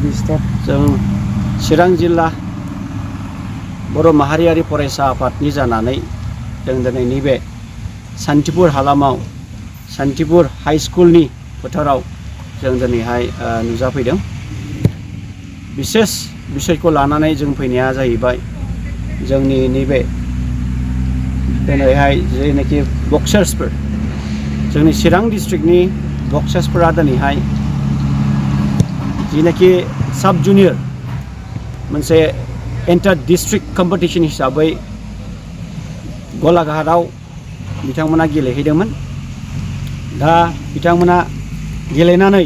जों चिरां जिल्ला बर' माहारियारि फरायसा आफादनि जानानै जों दिनै नैबे सान्तिपुर हालामाव सान्तिपुर हाई स्कुलनि फोथाराव जों दिनैहाय नुजाफैदों। बिसेस बिषयखौ लानानै जों फैनाया जाहैबाय जोंनि नैबे दिनैहाय जेनाखि बक्सार्सफोर जोंनि चिरां डिस्ट्रिक्टनि बक्सार्सफोरा दिनैहाय जिनाखि साब जुनियर मोनसे एन्टार डिस्ट्रिक्ट कम्पिटिशन हिसाबै गलाघाटआव बिथांमोना गेलेहैदोंमोन। दा बिथांमोना गेलेनानै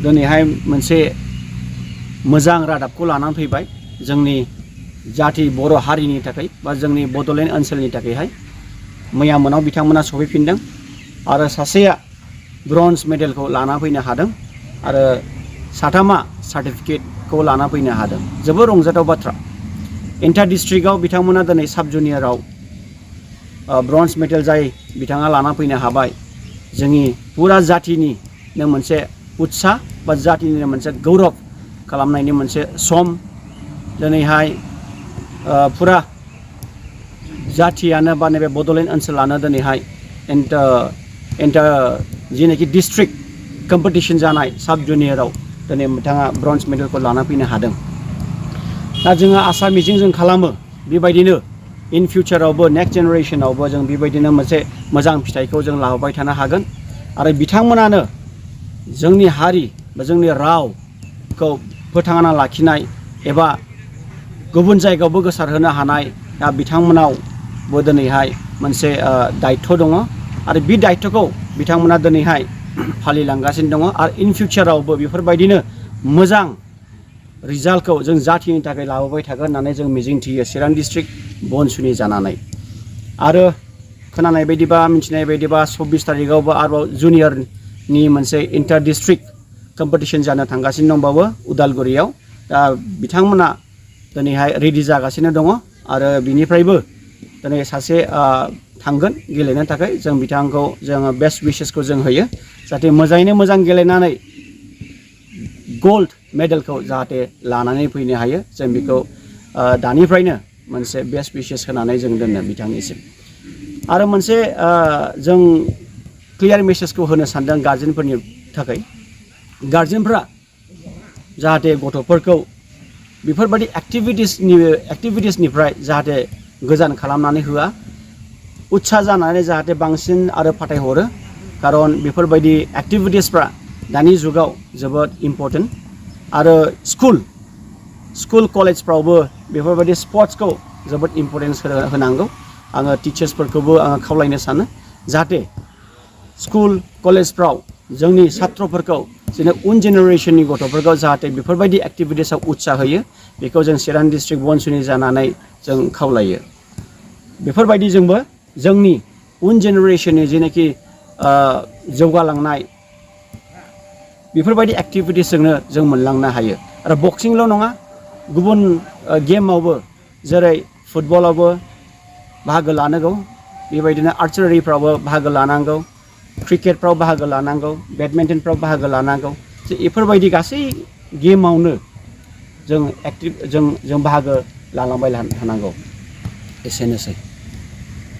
दिनैहाय मोनसे मोजां रादाबखौ लानानै फैबाय जोंनि जाथि बर' हारिनि थाखाय बा जोंनि बड'लेण्ड ओनसोलनि थाखायहाय मैया मोनाव बिथांमोना सफैफिनदों आरो सासेया ब्रन्ज मेडेलखौ लाना फैनो हादों आरो साथामा सार्टिफिकेटखौ लाना फैनो हादों। जोबोर रंजाथाव बाथ्रा। इन्टार डिस्ट्रिक्टआव बिथांमोना दिनै साब जुनियराव ब्रन्ज मेडेल जाय बिथाङा लाना फैनो हाबाय जोंनि पुरा जाथिनिनो मोनसे उत्साह बा जाथिनिनो मोनसे गौरब खालामनायनि मोनसे सम। दिनैहाय पुरा जाथियानो बा नैबे बड'लेण्ड ओनसोलानो दिनैहाय एन्टार जिनाखि डिस्ट्रिक्ट कम्पिटिशन जानाय साब जुनियराव दिनै बिथाङा ब्रन्ज मेडेलखौ लाना फैनो हादों। दा जोङो आसा मिजिं जों खालामो बेबायदिनो इन फिउचारावबो नेक्स्ट जेनेरेशनावबो जों बेबायदिनो मोनसे मोजां फिथाइखौ जों लाबोबाय थानो हागोन आरो बिथांमोनानो जोंनि हारि बा जोंनि रावखौ फोथांना लाखिनाय एबा गुबुन जायगायावबो गोसारहोनो हानाय दा बिथांमोनावबो दिनैहाय मोनसे दायित्व दङ आरो बे दायित्वखौ बिथांमोना दिनैहाय फालिलांगासिनो दङ आरो इन फिउचारावबो बेफोरबायदिनो मोजां रिजाल्टखौ जों जाथिनि थाखाय लाबोबाय थागोन होननानै जों मिजिंथियो चिरां डिस्ट्रिक्ट बनसुनि जानानै। आरो खोनानाय बायदिबा मिथिनाय बायदिबा 24 तारिखआवबो आरोबाव जुनियरनि मोनसे इन्टार डिस्ट्रिक्ट कम्पिटिशन जानो थांगासिनो दंबावो उदालगुरियाव। दा बिथांमोना दिनैहाय रेडि जागासिनो दङ आरो बिनिफ्रायबो दिनै सासे थांगोन गेलेनो थाखाय जों बिथांखौ जोङो बेस्ट विशेसखौ जों होयो जाहाथे मोजाङैनो मोजां गेलेनानै गल्ड मेडेलखौ जाहाथे लानानै फैनो हायो जों बेखौ दानिफ्रायनो मोनसे बेस्ट विशेस होनानै जों दोनो बिथांनिसिम। आरो मोनसे जों क्लियार मेसेजखौ होनो सानदों गार्जेनफोरनि थाखाय। गार्जेनफ्रा जाहाथे गथ'फोरखौ बेफोरबायदि एक्टिभिटिसनिफ्राय जाहाथे गोजान खालामनानै होआ उत्साह जानानै जाहाथे बांसिन आरो फाथायहरो खारन बेफोरबायदि एक्टिभिटिसफ्रा दानि जुगाव जोबोद इम्परटेन्ट आरो स्कुल कलेजफ्रावबो बेफोरबायदि स्पर्ट्सखौ जोबोद इम्परटेन्स होनांगौ। आङो टिचार्सफोरखौबो आङो खावलायनो सानो जाहाथे स्कुल कलेजफ्राव जोंनि छात्रफोरखौ जोंनि उन जेनेरेशननि गथ'फोरखौ जाहाथे बेफोरबायदि एक्टिभिटिसआव उत्साह होयो बेखौ जों चिरां डिस्ट्रिक्ट बनसुनि जानानै जों खावलायो। बेफोरबायदिजोंबो जोंनि उन जेनेरेशननि जेनाखि जौगालांनाय बेफोरबायदि एक्टिभिटिसजोंनो जों मोनलांनो हायो। आरो बक्सिंल' नङा गुबुन गेमावबो जेरै फुटबलावबो बाहागो लानांगौ बेबायदिनो आर्चारिफ्रावबो बाहागो लानांगौ क्रिकेटफ्राव बाहागो लानांगौ बेडमिन्टनफ्राव बाहागो लानांगौ। बेफोरबायदि गासै गेमावनो जों बाहागो लालांबाय थानांगौ। एसेनोसै।